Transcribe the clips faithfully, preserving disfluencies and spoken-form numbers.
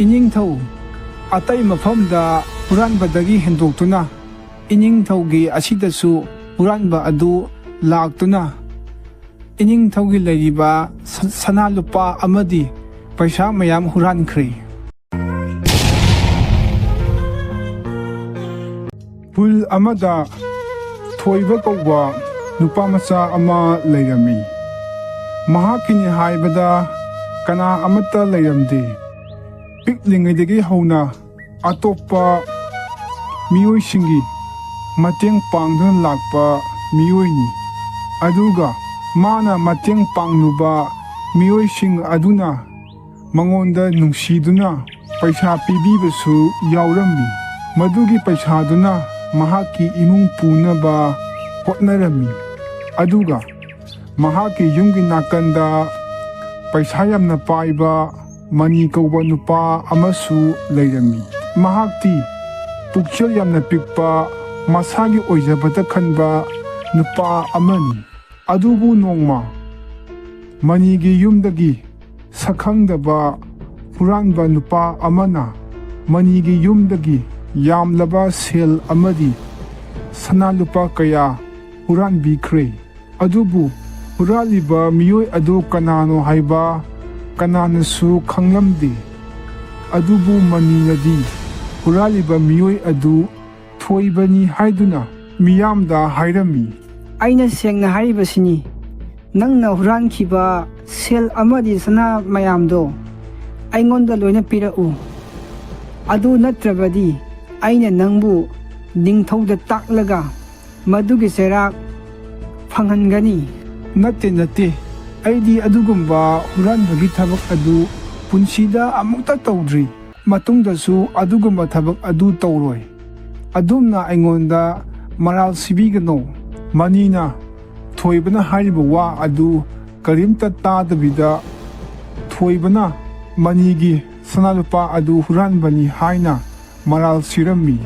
ꯏꯅꯤꯡꯊꯧ ꯑꯇꯩ ꯃꯐꯝꯗ ꯍꯨꯔꯥꯟꯕꯗꯒꯤ ꯍꯦꯟꯗꯣꯛꯇꯨꯅ ꯏꯅꯤꯡꯊꯧꯒꯤ ꯑꯁꯤꯗꯁꯨ ꯍꯨꯔꯥꯟꯕ ꯑꯗꯨ ꯂꯥꯛꯇꯨꯅ ꯏꯅꯤꯡꯊꯧꯒꯤ ꯂꯩꯔꯤꯕ ꯁ-, ꯁꯅꯥ ꯂꯨꯄꯥ ꯑꯃꯗꯤ ꯄꯩꯁꯥ ꯃꯌꯥꯝ ꯍꯨꯔꯥꯟꯈ꯭ꯔꯦ꯫ ꯈꯨꯜ ꯑꯃꯗ ꯊꯣꯏꯕ ꯀꯧꯕ ꯅꯨꯄꯥ ꯃꯆꯥ ꯑꯃ ꯂꯩꯔꯝꯃꯤ꯫ ꯃꯍꯥꯛꯀꯤꯅꯤ ꯍꯥꯏꯕꯗ ꯀꯅꯥ ꯑꯃꯠꯇ ꯂꯩꯔꯝꯗꯦ꯫ ꯄꯤꯛꯂꯤꯉꯩꯗꯒꯤ ꯍꯧꯅ ꯑꯇꯣꯞꯄ ꯃꯤꯑꯣꯏꯁꯤꯡꯒꯤ ꯃꯇꯦꯡ ꯄꯥꯡꯗꯨꯅ ꯂꯥꯛꯄ ꯃꯤꯑꯣꯏꯅꯤ꯫ ꯑꯗꯨꯒ ꯃꯥꯅ ꯃꯇꯦꯡ ꯄꯥꯡꯂꯨꯕ ꯃꯤꯑꯣꯏꯁꯤꯡ ꯑꯗꯨꯅ ꯃꯉꯣꯟꯗ ꯅꯨꯡꯁꯤꯗꯨꯅ ꯄꯩꯁꯥ ꯄꯤꯕꯤꯕꯁꯨ ꯌꯥꯎꯔꯝꯃꯤ꯫ ꯃꯗꯨꯒꯤ ꯄꯩꯁꯥꯗꯨꯅ ꯃꯍꯥꯛꯀꯤ ꯏꯃꯨꯡ ꯄꯨꯅꯕ ꯍꯣꯠꯅꯔꯝꯃꯤ꯫ ꯑꯗꯨꯒ ꯃꯍꯥꯛꯀꯤ ꯌꯨꯝꯒꯤ ꯅꯥꯀꯟꯗ ꯄꯩꯁꯥ ꯌꯥꯝꯅ ꯄꯥꯏꯕ ꯃꯅꯤ ꯀꯧꯕ ꯅꯨꯄꯥ ꯑꯃꯁꯨ ꯂꯩꯔꯝꯃꯤ꯫ ꯃꯍꯥꯛꯇꯤ ꯄꯨꯛꯆꯦꯜ ꯌꯥꯝꯅ ꯄꯤꯛꯄ, ꯃꯁꯥꯒꯤ ꯑꯣꯏꯖꯕꯇ ꯈꯟꯕ ꯅꯨꯄꯥ ꯑꯃꯅꯤ꯫ ꯑꯗꯨꯕꯨ ꯅꯣꯡꯃ ꯃꯅꯤꯒꯤ ꯌꯨꯝꯗꯒꯤ ꯁꯛꯈꯪꯗꯕ ꯍꯨꯔꯥꯟꯕ ꯅꯨꯄꯥ ꯑꯃꯅ ꯃꯅꯤꯒꯤ ꯌꯨꯝꯗꯒꯤ ꯌꯥꯝꯂꯕ ꯁꯦꯜ ꯑꯃꯗꯤ ꯁꯅꯥ ꯂꯨꯄꯥ ꯀꯌꯥ ꯍꯨꯔꯥꯟꯕꯤꯈ꯭ꯔꯦ꯫ ꯑꯗꯨꯕꯨ ꯍꯨꯔꯥꯜꯂꯤꯕ ꯃꯤꯑꯣꯏ ꯑꯗꯨ ꯀꯅꯥꯅꯣ ꯍꯥꯏꯕ ꯀꯅꯥꯅꯁꯨ ꯈꯪꯂꯝꯗꯦ꯫ ꯑꯗꯨꯕꯨ ꯃꯅꯤꯅꯗꯤ ꯍꯨꯔꯥꯜꯂꯤꯕ ꯃꯤꯑꯣꯏ ꯑꯗꯨ ꯊꯣꯏꯕꯅꯤ ꯍꯥꯏꯗꯨꯅ ꯃꯤꯌꯥꯝꯗ ꯍꯥꯏꯔꯝꯃꯤ꯫ ꯑꯩꯅ ꯁꯦꯡꯅ ꯍꯥꯏꯔꯤꯕꯁꯤꯅꯤ, ꯅꯪꯅ ꯍꯨꯔꯥꯟꯈꯤꯕ ꯁꯦꯜ ꯑꯃꯗꯤ ꯁꯅꯥ ꯃꯌꯥꯝꯗꯣ ꯑꯩꯉꯣꯟꯗ ꯂꯣꯏꯅ ꯄꯤꯔꯛꯎ꯫ ꯑꯗꯨ ꯅꯠꯇ꯭ꯔꯕꯗꯤ ꯑꯩꯅ ꯅꯪꯕꯨ ꯅꯤꯡꯊꯧꯗ ꯇꯥꯛꯂꯒ ꯃꯗꯨꯒꯤ ꯆꯩꯔꯥꯛ ꯐꯪꯍꯟꯒꯅꯤ꯫ ꯅꯠꯇꯦ, ꯅꯠꯇꯦ, ꯑꯩꯗꯤ ꯑꯗꯨꯒꯨꯝꯕ ꯍꯨꯔꯥꯟꯕꯒꯤ ꯊꯕꯛ ꯑꯗꯨ ꯄꯨꯟꯁꯤꯗ ꯑꯃꯨꯛꯇ ꯇꯧꯗ꯭ꯔꯤ꯫ ꯃꯇꯨꯡꯗꯁꯨ ꯑꯗꯨꯒꯨꯝꯕ ꯊꯕꯛ ꯑꯗꯨ ꯇꯧꯔꯣꯏ꯫ ꯑꯗꯣꯝꯅ ꯑꯩꯉꯣꯟꯗ ꯃꯔꯥꯜ ꯁꯤꯕꯤꯒꯅꯨ꯫ ꯃꯅꯤꯅ ꯊꯣꯏꯕꯅ ꯍꯥꯏꯔꯤꯕ ꯋꯥ ꯑꯗꯨ ꯀꯔꯤꯝꯇ ꯇꯥꯗꯕꯤꯗ ꯊꯣꯏꯕꯅ ꯃꯅꯤꯒꯤ ꯁꯅꯥ ꯂꯨꯄꯥ ꯑꯗꯨ ꯍꯨꯔꯥꯟꯕꯅꯤ ꯍꯥꯏꯅ ꯃꯔꯥꯜ ꯁꯤꯔꯝꯃꯤ꯫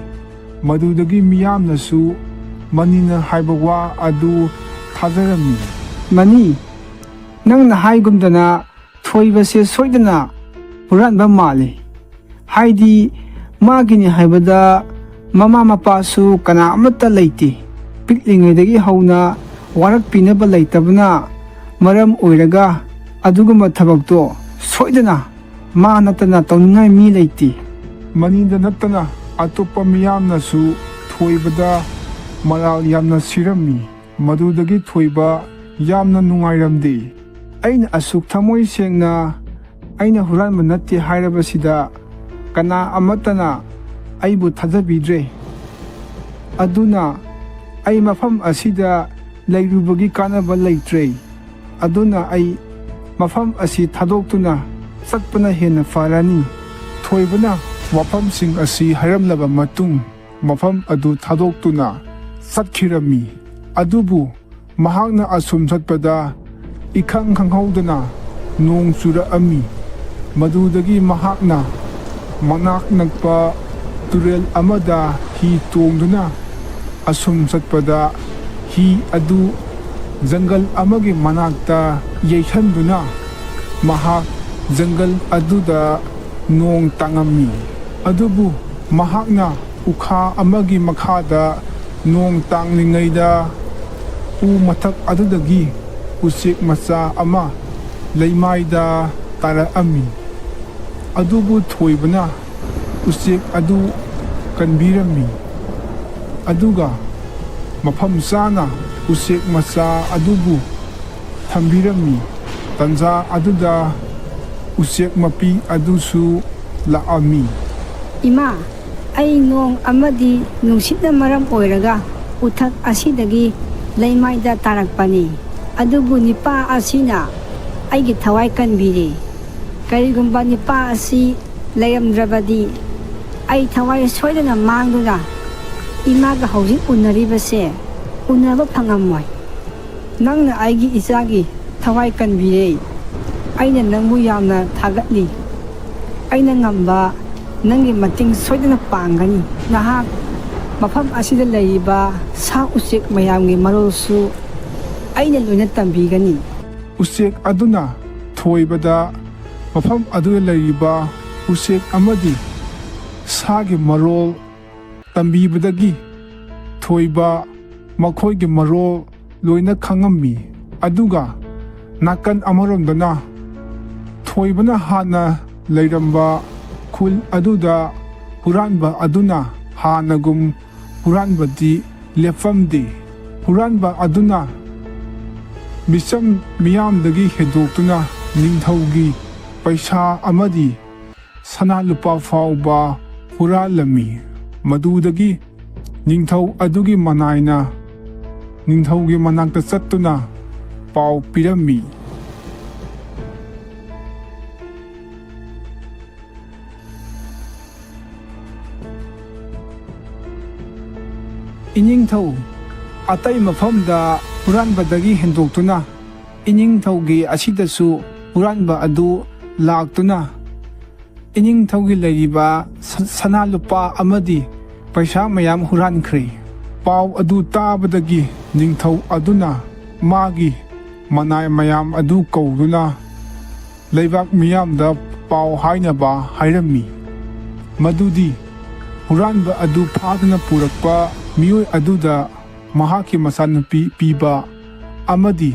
ꯃꯗꯨꯗꯒꯤ ꯃꯤꯌꯥꯝꯅꯁꯨ ꯃꯅꯤꯅ ꯍꯥꯏꯕ ꯋꯥ ꯑꯗꯨ ꯊꯥꯖꯔꯝꯃꯤ꯫ ꯃꯅꯤ, ꯅꯪꯅ ꯍꯥꯏꯒꯨꯝꯗꯅ ꯊꯣꯏꯕꯁꯦ ꯁꯣꯏꯗꯅ ꯍꯨꯔꯥꯟꯕ ꯃꯥꯜꯂꯤ꯫ ꯍꯥꯏꯗꯤ ꯃꯥꯒꯤꯅꯤ ꯍꯥꯏꯕꯗ ꯃꯃꯥ ꯃꯄꯥꯁꯨ ꯀꯅꯥ ꯑꯃꯠꯇ ꯂꯩꯇꯦ꯫ ꯄꯤꯛꯂꯤꯉꯩꯗꯒꯤ ꯍꯧꯅ ꯋꯥꯔꯛꯄꯤꯅꯕ ꯂꯩꯇꯕꯅ ꯃꯔꯝ ꯑꯣꯏꯔꯒ ꯑꯗꯨꯒꯨꯝꯕ ꯊꯕꯛꯇꯣ ꯁꯣꯏꯗꯅ ꯃꯥ ꯅꯠꯇꯅ ꯇꯧꯅꯤꯡꯉꯥꯏ ꯃꯤ ꯂꯩꯇꯦ꯫ ꯃꯅꯤꯗ ꯅꯠꯇꯅ ꯑꯇꯣꯞꯄ ꯃꯤꯌꯥꯝꯅꯁꯨ ꯊꯣꯏꯕꯗ ꯃꯔꯥꯜ ꯌꯥꯝꯅ ꯁꯤꯔꯝꯃꯤ꯫ ꯃꯗꯨꯗꯒꯤ ꯊꯣꯏꯕ ꯌꯥꯝꯅ ꯅꯨꯡꯉꯥꯏꯔꯝꯗꯦ꯫ ꯑꯩꯅ ꯑꯁꯨꯛ ꯊꯃꯣꯏ ꯁꯦꯡꯅ "ꯑꯩꯅ ꯍꯨꯔꯥꯟꯕ ꯅꯠꯇꯦ" ꯍꯥꯏꯔꯕꯁꯤꯗ ꯀꯅꯥ ꯑꯃꯠꯇꯅ ꯑꯩꯕꯨ ꯊꯥꯖꯕꯤꯗ꯭ꯔꯦ꯫ ꯑꯗꯨꯅ ꯑꯩ ꯃꯐꯝ ꯑꯁꯤꯗ ꯂꯩꯔꯨꯕꯒꯤ ꯀꯥꯟꯅꯕ ꯂꯩꯇ꯭ꯔꯦ꯫ ꯑꯗꯨꯅ ꯑꯩ ꯃꯐꯝ ꯑꯁꯤ ꯊꯥꯗꯣꯛꯇꯨꯅ ꯆꯠꯄꯅ ꯍꯦꯟꯅ ꯐꯔꯅꯤ꯫ ꯊꯣꯏꯕꯅ ꯋꯥꯐꯝꯁꯤꯡ ꯑꯁꯤ ꯍꯥꯏꯔꯝꯂꯕ ꯃꯇꯨꯡ, ꯃꯐꯝ ꯑꯗꯨ ꯊꯥꯗꯣꯛꯇꯨꯅ ꯆꯠꯈꯤꯔꯝꯃꯤ꯫ ꯑꯗꯨꯕꯨ ꯃꯍꯥꯛꯅ ꯑꯁꯨꯝ ꯆꯠꯄꯗ ꯏꯈꯪ ꯈꯪꯍꯧꯗꯅ ꯅꯣꯡ ꯆꯨꯔꯛꯑꯝꯃꯤ꯫ ꯃꯗꯨꯗꯒꯤ ꯃꯍꯥꯛꯅ ꯃꯅꯥꯛ ꯅꯛꯄ ꯇꯨꯔꯦꯜ ꯑꯃꯗ ꯍꯤ ꯇꯣꯡꯗꯨꯅ ꯑꯁꯨꯝ ꯆꯠꯄꯗ ꯍꯤ ꯑꯗꯨ ꯖꯪꯒꯜ ꯑꯃꯒꯤ ꯃꯅꯥꯛꯇ ꯌꯩꯁꯟꯗꯨꯅ ꯃꯍꯥꯛ ꯖꯪꯒꯜ ꯑꯗꯨꯗ ꯅꯣꯡ ꯇꯥꯡꯉꯝꯃꯤ꯫ ꯑꯗꯨꯕꯨ ꯃꯍꯥꯛꯅ ꯎꯈꯥ ꯑꯃꯒꯤ ꯃꯈꯥꯗ ꯅꯣꯡ ꯇꯥꯡꯂꯤꯉꯩꯗ ꯎ ꯃꯊꯛ ꯑꯗꯨꯗꯒꯤ ꯎꯆꯦꯛ ꯃꯆꯥ ꯑꯃ ꯂꯩꯃꯥꯏꯗ ꯇꯥꯔꯛꯑꯝꯃꯤ꯫ ꯑꯗꯨꯕꯨ ꯊꯣꯏꯕꯅ ꯎꯆꯦꯛ ꯑꯗꯨ ꯀꯟꯕꯤꯔꯝꯃꯤ꯫ ꯑꯗꯨꯒ ꯃꯐꯝ ꯆꯥꯅ ꯎꯆꯦꯛ ꯃꯆꯥ ꯑꯗꯨꯕꯨ ꯊꯝꯕꯤꯔꯝꯃꯤ꯫ ꯇꯟꯖꯥ ꯑꯗꯨꯗ ꯎꯆꯦꯛ ꯃꯄꯤ ꯑꯗꯨꯁꯨ ꯂꯥꯛꯑꯝꯃꯤ꯫ "ꯏꯃꯥ, ꯑꯩ ꯅꯣꯡ ꯑꯃꯗꯤ ꯅꯨꯡꯁꯤꯠꯅ ꯃꯔꯝ ꯑꯣꯏꯔꯒ ꯎꯊꯛ ꯑꯁꯤꯗꯒꯤ ꯂꯩꯃꯥꯏꯗ ꯇꯥꯔꯛꯄꯅꯤ꯫ ꯑꯗꯨꯕꯨ ꯅꯤꯄꯥ ꯑꯁꯤꯅ ꯑꯩꯒꯤ ꯊꯋꯥꯏ ꯀꯟꯕꯤꯔꯦ꯫ ꯀꯔꯤꯒꯨꯝꯕ ꯅꯤꯄꯥ ꯑꯁꯤ ꯂꯩꯔꯝꯗ꯭ꯔꯕꯗꯤ ꯑꯩ ꯊꯋꯥꯏ ꯁꯣꯏꯗꯅ ꯃꯥꯡꯗꯨꯅ ꯏꯃꯥꯒ ꯍꯧꯖꯤꯛ ꯎꯅꯔꯤꯕꯁꯦ ꯎꯅꯕ ꯐꯪꯉꯝꯃꯣꯏ꯫ ꯅꯪꯅ ꯑꯩꯒꯤ ꯏꯆꯥꯒꯤ ꯊꯋꯥꯏ ꯀꯟꯕꯤꯔꯦ꯫ ꯑꯩꯅ ꯅꯪꯕꯨ ꯌꯥꯝꯅ ꯊꯥꯒꯠꯂꯤ꯫ ꯑꯩꯅ ꯉꯝꯕ ꯅꯪꯒꯤ ꯃꯇꯦꯡ ꯁꯣꯏꯗꯅ ꯄꯥꯡꯒꯅꯤ꯫ ꯅꯍꯥꯛ ꯃꯐꯝ ꯑꯁꯤꯗ ꯂꯩꯔꯤꯕ ꯁꯥ ꯎꯆꯦꯛ ꯃꯌꯥꯝꯒꯤ ꯃꯔꯣꯜꯁꯨ ꯑꯩꯅ ꯂꯣꯏꯅ ꯇꯝꯕꯤꯒꯅꯤ꯫" ꯎꯆꯦꯛ ꯑꯗꯨꯅ ꯊꯣꯏꯕꯗ ꯃꯐꯝ ꯑꯗꯨꯗ ꯂꯩꯔꯤꯕ ꯎꯆꯦꯛ ꯑꯃꯗꯤ ꯁꯥꯒꯤ ꯃꯔꯣꯜ ꯇꯝꯕꯤꯕꯗꯒꯤ ꯊꯣꯏꯕ ꯃꯈꯣꯏꯒꯤ ꯃꯔꯣꯜ ꯂꯣꯏꯅ ꯈꯪꯉꯝꯃꯤ꯫ ꯑꯗꯨꯒ ꯅꯥꯀꯟ ꯑꯃꯔꯣꯝꯗꯅ ꯊꯣꯏꯕꯅ ꯍꯥꯟꯅ ꯂꯩꯔꯝꯕ ꯈꯨꯜ ꯑꯗꯨꯗ ꯍꯨꯔꯥꯟꯕ ꯑꯗꯨꯅ ꯍꯥꯟꯅꯒꯨꯝ ꯍꯨꯔꯥꯟꯕꯗꯤ ꯂꯦꯞꯐꯝꯗꯦ꯫ ꯍꯨꯔꯥꯟꯕ ꯑꯗꯨꯅ ꯃꯤꯆꯝ ꯃꯤꯌꯥꯝꯗꯒꯤ ꯍꯦꯟꯗꯣꯛꯇꯨꯅ ꯅꯤꯡꯊꯧꯒꯤ ꯄꯩꯁꯥ ꯑꯃꯗꯤ ꯁꯅꯥ ꯂꯨꯄꯥ ꯐꯥꯎꯕ ꯍꯨꯔꯥꯜꯂꯝꯃꯤ꯫ ꯃꯗꯨꯗꯒꯤ ꯅꯤꯡꯊꯧ ꯑꯗꯨꯒꯤ ꯃꯅꯥꯏꯅ ꯅꯤꯡꯊꯧꯒꯤ ꯃꯅꯥꯛꯇ ꯆꯠꯇꯨꯅ ꯄꯥꯎ ꯄꯤꯔꯝꯃꯤ꯫ ꯏꯅꯤꯡꯊꯧ ꯑꯇꯩ ꯃꯐꯝꯗ ꯍꯨꯔꯥꯟꯕꯗꯒꯤ ꯍꯦꯟꯗꯣꯛꯇꯨꯅ ꯏꯅꯤꯡꯊꯧꯒꯤ ꯑꯁꯤꯗꯁꯨ ꯍꯨꯔꯥꯟꯕ ꯑꯗꯨ ꯂꯥꯛꯇꯨꯅ ꯏꯅꯤꯡꯊꯧꯒꯤ ꯂꯩꯔꯤꯕ ꯁ-, ꯁꯅꯥ ꯂꯨꯄꯥ ꯑꯃꯗꯤ ꯄꯩꯁꯥ ꯃꯌꯥꯝ ꯍꯨꯔꯥꯟꯈ꯭ꯔꯦ꯫ ꯄꯥꯎ ꯑꯗꯨ ꯇꯥꯕꯗꯒꯤ ꯅꯤꯡꯊꯧ ꯑꯗꯨꯅ ꯃꯥꯒꯤ ꯃꯅꯥꯏ ꯃꯌꯥꯝ ꯑꯗꯨ ꯀꯧꯗꯨꯅ ꯂꯩꯕꯥꯛ ꯃꯤꯌꯥꯝꯗ ꯄꯥꯎ ꯍꯥꯏꯅꯕ ꯍꯥꯏꯔꯝꯃꯤ꯫ ꯃꯗꯨꯗꯤ ꯍꯨꯔꯥꯟꯕ ꯑꯗꯨ ꯐꯥꯗꯨꯅ ꯄꯨꯔꯛꯄ ꯃꯤꯑꯣꯏ ꯑꯗꯨꯗ ꯃꯍꯥꯛꯀꯤ ꯃꯆꯥꯅꯨꯄꯤ ꯄꯤꯕ ꯑꯃꯗꯤ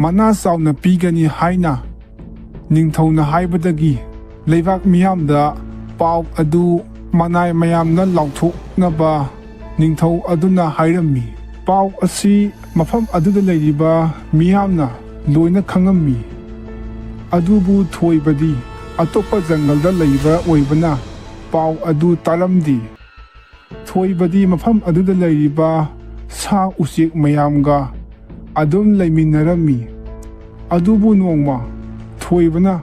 ꯃꯅꯥ ꯆꯥꯎꯅ ꯄꯤꯒꯅꯤ ꯍꯥꯏꯅ ꯅꯤꯡꯊꯧꯅ ꯍꯥꯏꯕꯗꯒꯤ ꯂꯩꯕꯥꯛ ꯃꯤꯌꯥꯝꯗ ꯄꯥꯎ ꯑꯗꯨ ꯃꯅꯥꯏ ꯃꯌꯥꯝꯅ ꯂꯥꯎꯊꯣꯛꯅꯕ ꯅꯤꯡꯊꯧ ꯑꯗꯨꯅ ꯍꯥꯏꯔꯝꯃꯤ꯫ ꯄꯥꯎ ꯑꯁꯤ ꯃꯐꯝ ꯑꯗꯨꯗ ꯂꯩꯔꯤꯕ ꯃꯤꯌꯥꯝꯅ ꯂꯣꯏꯅ ꯈꯪꯉꯝꯃꯤ꯫ ꯑꯗꯨꯕꯨ ꯊꯣꯏꯕꯗꯤ ꯑꯇꯣꯞꯄ ꯖꯪꯒꯜꯗ ꯂꯩꯕ ꯑꯣꯏꯕꯅ ꯄꯥꯎ ꯑꯗꯨ ꯇꯥꯔꯝꯗꯦ꯫ ꯊꯣꯏꯕꯗꯤ ꯃꯐꯝ ꯑꯗꯨꯗ ꯂꯩꯔꯤꯕ ꯁꯥ ꯎꯆꯦꯛ ꯃꯌꯥꯝꯒ ꯑꯗꯨꯝ ꯂꯩꯃꯤꯟꯅꯔꯝꯃꯤ꯫ ꯑꯗꯨꯕꯨ ꯅꯣꯡꯃ ꯊꯣꯏꯕꯅ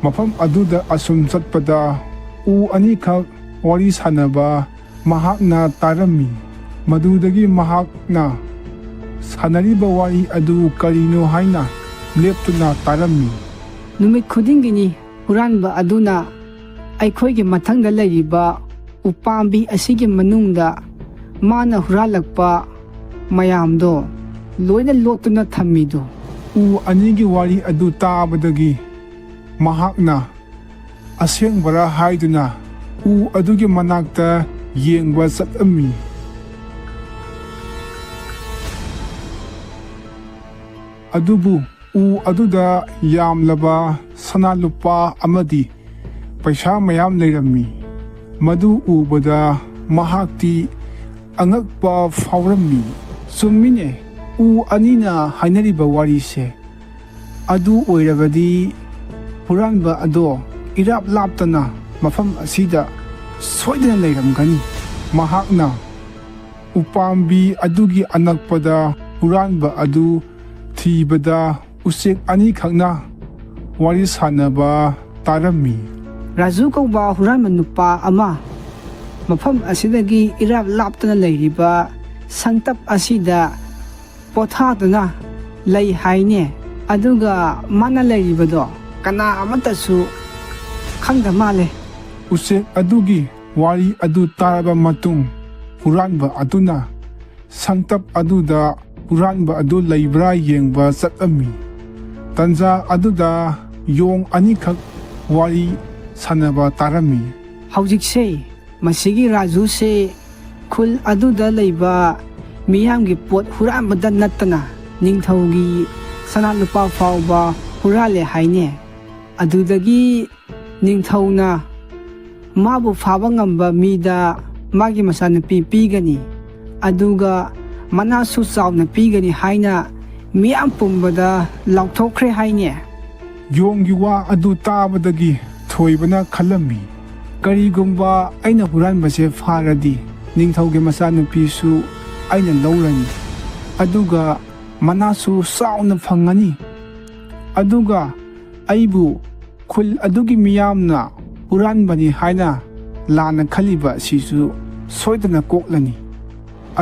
ꯃꯐꯝ ꯑꯗꯨꯗ ꯑꯁꯨꯝ ꯆꯠꯄꯗ ꯎ ꯑꯅꯤꯈꯛ ꯋꯥꯔꯤ ꯁꯥꯟꯅꯕ ꯃꯍꯥꯛꯅ ꯇꯥꯔꯝꯃꯤ꯫ ꯃꯗꯨꯗꯒꯤ ꯃꯍꯥꯛꯅ ꯁꯥꯟꯅꯔꯤꯕ ꯋꯥꯔꯤ ꯑꯗꯨ ꯀꯔꯤꯅꯣ ꯍꯥꯏꯅ ꯂꯦꯞꯇꯨꯅ ꯇꯥꯔꯝꯃꯤ꯫ ꯅꯨꯃꯤꯠ ꯈꯨꯗꯤꯡꯒꯤꯅꯤ ꯍꯨꯔꯥꯟꯕ ꯑꯗꯨꯅ ꯑꯩꯈꯣꯏꯒꯤ ꯃꯊꯪꯗ ꯂꯩꯔꯤꯕ ꯎꯄꯥꯝꯕꯤ ꯑꯁꯤꯒꯤ ꯃꯅꯨꯡꯗ ꯃꯥꯅ ꯍꯨꯔꯥꯜꯂꯛꯄ ꯃꯌꯥꯝꯗꯣ ꯂꯣꯏꯅ ꯂꯣꯠꯇꯨꯅ ꯊꯝꯃꯤꯗꯣ꯫ ꯎ ꯑꯅꯤꯒꯤ ꯋꯥꯔꯤ ꯑꯗꯨ ꯇꯥꯕꯗꯒꯤ ꯃꯍꯥꯛꯅ ꯑꯁꯦꯡꯕꯔꯥ ꯍꯥꯏꯗꯨꯅ ꯎ ꯑꯗꯨꯒꯤ ꯃꯅꯥꯛꯇ ꯌꯦꯡꯕ ꯆꯠꯂꯝꯃꯤ꯫ ꯑꯗꯨꯕꯨ ꯎ ꯑꯗꯨꯗ ꯌꯥꯝꯂꯕ ꯁꯅꯥ ꯂꯨꯄꯥ ꯑꯃꯗꯤ ꯄꯩꯁꯥ ꯃꯌꯥꯝ ꯂꯩꯔꯝꯃꯤ꯫ ꯃꯗꯨ ꯎꯕꯗ ꯃꯍꯥꯛꯇꯤ ꯑꯉꯛꯄ ꯐꯥꯎꯔꯝꯃꯤ꯫ "ꯆꯨꯝꯃꯤꯅꯦ, ꯎ ꯑꯅꯤꯅ ꯍꯥꯏꯅꯔꯤꯕ ꯋꯥꯔꯤꯁꯦ꯫ ꯑꯗꯨ ꯑꯣꯏꯔꯕꯗꯤ ꯍꯨꯔꯥꯟꯕ ꯑꯗꯣ ꯏꯔꯥꯞ ꯂꯥꯞꯇꯅ ꯃꯐꯝ ꯑꯁꯤꯗ ꯁꯣꯏꯗꯅ ꯂꯩꯔꯝꯒꯅꯤ꯫" ꯃꯍꯥꯛꯅ ꯎꯄꯥꯝꯕꯤ ꯑꯗꯨꯒꯤ ꯑꯅꯛꯄꯗ ꯍꯨꯔꯥꯟꯕ ꯑꯗꯨ ꯊꯤꯕꯗ ꯎꯆꯦꯛ ꯑꯅꯤꯈꯛꯅ ꯋꯥꯔꯤ ꯁꯥꯟꯅꯕ ꯇꯥꯔꯝꯃꯤ꯫ "ꯔꯥꯖꯨ ꯀꯧꯕ ꯍꯨꯔꯥꯟꯕ ꯅꯨꯄꯥ ꯑꯃ ꯃꯐꯝ ꯑꯁꯤꯗꯒꯤ ꯏꯔꯥꯞ ꯂꯥꯞꯇꯅ ꯂꯩꯔꯤꯕ ꯁꯪꯇꯞ ꯑꯁꯤꯗ ꯄꯣꯊꯥꯗꯨꯅ ꯂꯩ ꯍꯥꯏꯅꯦ꯫ ꯑꯗꯨꯒ ꯃꯥꯅ ꯂꯩꯔꯤꯕꯗꯣ ꯀꯅꯥ ꯑꯃꯠꯇꯁꯨ ꯈꯪꯗ ꯃꯥꯜꯂꯦ꯫" ꯎꯆꯦꯛ ꯑꯗꯨꯒꯤ ꯋꯥꯔꯤ ꯑꯗꯨ ꯇꯥꯔꯕ ꯃꯇꯨꯡ, ꯍꯨꯔꯥꯟꯕ ꯑꯗꯨꯅ ꯁꯪꯇꯞ ꯑꯗꯨꯗ ꯍꯨꯔꯥꯟꯕ ꯑꯗꯨ ꯂꯩꯕ꯭ꯔꯥ ꯌꯦꯡꯕ ꯆꯠꯂꯝꯃꯤ꯫ ꯇꯟꯖꯥ ꯑꯗꯨꯗ ꯌꯣꯡ ꯑꯅꯤꯈꯛ ꯋꯥꯔꯤ ꯁꯥꯟꯅꯕ ꯇꯥꯔꯝꯃꯤ꯫ "ꯍꯧꯖꯤꯛꯁꯦ ꯃꯁꯤꯒꯤ ꯔꯥꯖꯨꯁꯦ ꯈꯨꯜ ꯑꯗꯨꯗ ꯂꯩꯕ ꯃꯤꯌꯥꯝꯒꯤ ꯄꯣꯠ ꯍꯨꯔꯥꯟꯕꯗ ꯅꯠꯇꯅ ꯅꯤꯡꯊꯧꯒꯤ ꯁꯅꯥ ꯂꯨꯄꯥ ꯐꯥꯎꯕ ꯍꯨꯔꯥꯜꯂꯦ ꯍꯥꯏꯅꯦ꯫ ꯑꯗꯨꯗꯒꯤ ꯅꯤꯡꯊꯧꯅ ꯃꯥꯕꯨ ꯐꯥꯕ ꯉꯝꯕ ꯃꯤꯗ ꯃꯥꯒꯤ ꯃꯆꯥꯅꯨꯄꯤ ꯄꯤꯒꯅꯤ, ꯑꯗꯨꯒ ꯃꯅꯥꯁꯨ ꯆꯥꯎꯅ ꯄꯤꯒꯅꯤ ꯍꯥꯏꯅ ꯃꯤꯌꯥꯝ ꯄꯨꯝꯕꯗ ꯂꯥꯎꯊꯣꯛꯈ꯭ꯔꯦ ꯍꯥꯏꯅꯦ꯫" ꯌꯣꯡꯒꯤ ꯋꯥ ꯑꯗꯨ ꯇꯥꯕꯗꯒꯤ ꯊꯣꯏꯕꯅ ꯈꯜꯂꯝꯃꯤ, "ꯀꯔꯤꯒꯨꯝꯕ ꯑꯩꯅ ꯍꯨꯔꯥꯟꯕꯁꯦ ꯐꯥꯔꯗꯤ, ꯅꯤꯡꯊꯧꯒꯤ ꯃꯆꯥꯅꯨꯄꯤꯁꯨ ꯑꯩꯅ ꯂꯧꯔꯅꯤ, ꯑꯗꯨꯒ ꯃꯅꯥꯁꯨ ꯆꯥꯎꯅ ꯐꯪꯉꯅꯤ, ꯑꯗꯨꯒ ꯑꯩꯕꯨ ꯈꯨꯜ ꯑꯗꯨꯒꯤ ꯃꯤꯌꯥꯝꯅ ꯍꯨꯔꯥꯟꯕꯅꯤ ꯍꯥꯏꯅ ꯂꯥꯟꯅ ꯈꯜꯂꯤꯕ ꯑꯁꯤꯁꯨ ꯁꯣꯏꯗꯅ ꯀꯣꯛꯂꯅꯤ꯫"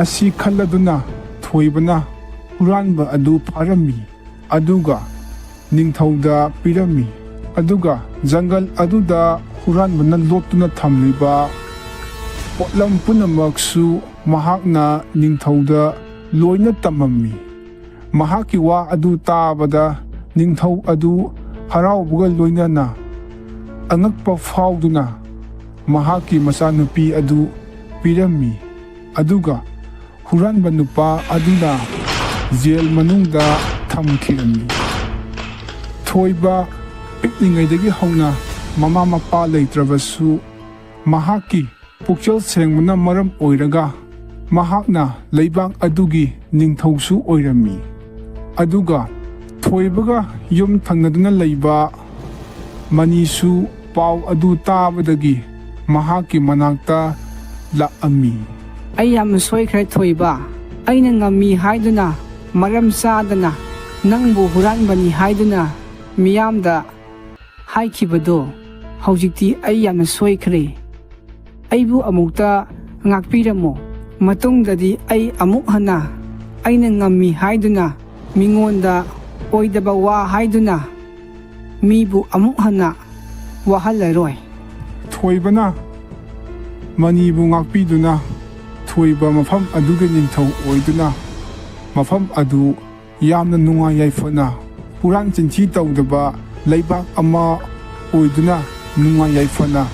ꯑꯁꯤ ꯈꯜꯂꯗꯨꯅ ꯊꯣꯏꯕꯅ ꯍꯨꯔꯥꯟꯕ ꯑꯗꯨ ꯐꯥꯔꯝꯃꯤ, ꯑꯗꯨꯒ ꯅꯤꯡꯊꯧꯗ ꯄꯤꯔꯝꯃꯤ꯫ ꯑꯗꯨꯒ ꯖꯪꯒꯜ ꯑꯗꯨꯗ ꯍꯨꯔꯥꯟꯕꯅ ꯂꯣꯠꯇꯨꯅ ꯊꯝꯂꯤꯕ ꯄꯣꯠꯂꯝ ꯄꯨꯝꯅꯃꯛꯁꯨ ꯃꯍꯥꯛꯅ ꯅꯤꯡꯊꯧꯗ ꯂꯣꯏꯅ ꯇꯝꯃꯝꯃꯤ꯫ ꯃꯍꯥꯛꯀꯤ ꯋꯥ ꯑꯗꯨ ꯇꯥꯕꯗ ꯅꯤꯡꯊꯧ ꯑꯗꯨ ꯍꯔꯥꯎꯕꯒ ꯂꯣꯏꯅꯅ ꯑꯉꯛꯄ ꯐꯥꯎꯗꯨꯅ ꯃꯍꯥꯛꯀꯤ ꯃꯆꯥꯅꯨꯄꯤ ꯑꯗꯨ ꯄꯤꯔꯝꯃꯤ, ꯑꯗꯨꯒ ꯍꯨꯔꯥꯟꯕ ꯅꯨꯄꯥ ꯑꯗꯨꯅ ꯖꯦꯜ ꯃꯅꯨꯡꯗ ꯊꯝꯈꯤꯔꯝꯃꯤ꯫ ꯊꯣꯏꯕ ꯄꯤꯛꯂꯤꯉꯩꯗꯒꯤ ꯍꯧꯅ ꯃꯃꯥ ꯃꯄꯥ ꯂꯩꯇ꯭ꯔꯕꯁꯨ, ꯃꯍꯥꯛꯀꯤ ꯄꯨꯛꯆꯦꯜ ꯁꯦꯡꯕꯅ ꯃꯔꯝ ꯑꯣꯏꯔꯒ ꯃꯍꯥꯛꯅ ꯂꯩꯕꯥꯛ ꯑꯗꯨꯒꯤ ꯅꯤꯡꯊꯧꯁꯨ ꯑꯣꯏꯔꯝꯃꯤ꯫ ꯑꯗꯨꯒ ꯊꯣꯏꯕꯒ ꯌꯨꯝ ꯊꯪꯅꯗꯨꯅ ꯂꯩꯕ ꯃꯅꯤꯁꯨ ꯄꯥꯎ ꯑꯗꯨ ꯇꯥꯕꯗꯒꯤ ꯃꯍꯥꯛꯀꯤ ꯃꯅꯥꯛꯇ ꯂꯥꯛꯑꯝꯃꯤ꯫ "ꯑꯩ ꯌꯥꯝꯅ ꯁꯣꯏꯈ꯭ꯔꯦ ꯊꯣꯏꯕ꯫ ꯑꯩꯅ ꯉꯝꯃꯤ ꯍꯥꯏꯗꯨꯅ ꯃꯔꯝ ꯆꯥꯗꯅ ꯅꯪꯕꯨ ꯍꯨꯔꯥꯟꯕꯅꯤ ꯍꯥꯏꯗꯨꯅ ꯃꯤꯌꯥꯝꯗ ꯍꯥꯏꯈꯤꯕꯗꯣ ꯍꯧꯖꯤꯛꯇꯤ ꯑꯩ ꯌꯥꯝꯅ ꯁꯣꯏꯈ꯭ꯔꯦ꯫ ꯑꯩꯕꯨ ꯑꯃꯨꯛꯇ ꯉꯥꯛꯄꯤꯔꯝꯃꯣ꯫ ꯃꯇꯨꯡꯗꯗꯤ ꯑꯩ ꯑꯃꯨꯛ ꯍꯟꯅ ꯑꯩꯅ ꯉꯝꯃꯤ ꯍꯥꯏꯗꯨꯅ ꯃꯤꯉꯣꯟꯗ ꯑꯣꯏꯗꯕ ꯋꯥ ꯍꯥꯏꯗꯨꯅ ꯃꯤꯕꯨ ꯑꯃꯨꯛ ꯍꯟꯅ ꯋꯥꯍꯜꯂꯔꯣꯏ"꯫ ꯊꯣꯏꯕꯅ ꯃꯅꯤꯕꯨ ꯉꯥꯛꯄꯤꯗꯨꯅ ꯊꯣꯏꯕ ꯃꯐꯝ ꯑꯗꯨꯒꯤ ꯅꯤꯡꯊꯧ ꯑꯣꯏꯗꯨꯅ ꯃꯐꯝ ꯑꯗꯨ ꯌꯥꯝꯅ ꯅꯨꯡꯉꯥꯏ ꯌꯥꯏꯐꯅ, ꯍꯨꯔꯥꯟ ꯆꯤꯟꯊꯤ ꯇꯧꯗꯕ ꯂꯩꯕꯥꯛ ꯑꯃ ꯑꯣꯏꯗꯨꯅ ꯅꯨꯡꯉꯥꯏ ꯌꯥꯏꯐꯅ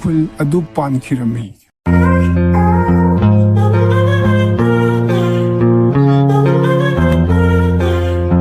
ꯈꯨꯜ ꯑꯗꯨ ꯄꯥꯟꯈꯤꯔꯝꯃꯤ꯫